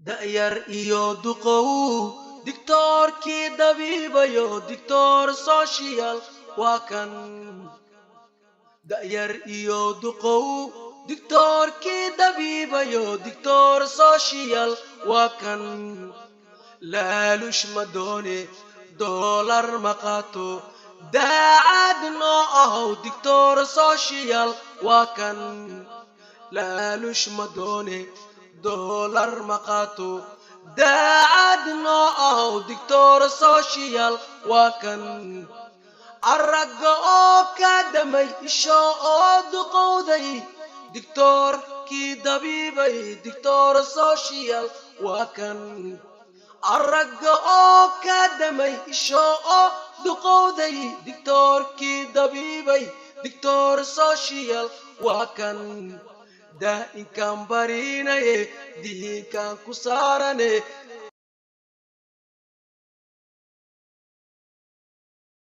Da'yar iyo duqow, digtoorkii dabiibayo, Digtoor Social waa kan. Da'yar iyo duqow, digtoorkii dabiibayo, Digtoor Social waa kan. Laalush ma doone, doolar ma qaato, daacad noo ahow, Digtoor Social waa kan. Laalush ma doone, doolar ma qaato, daacad noo ahow, Digtoor Social waa kan. Aragga oo ka damay, isho oo duqowday, digtoorkii dabiibay, Digtoor Social waa kan. Aragga oo ka damay, isho oo duqowday, digtoorkii dabiibay, Digtoor Social waa kan. Daa'inkaan barinaye, diinkaan ku saarane.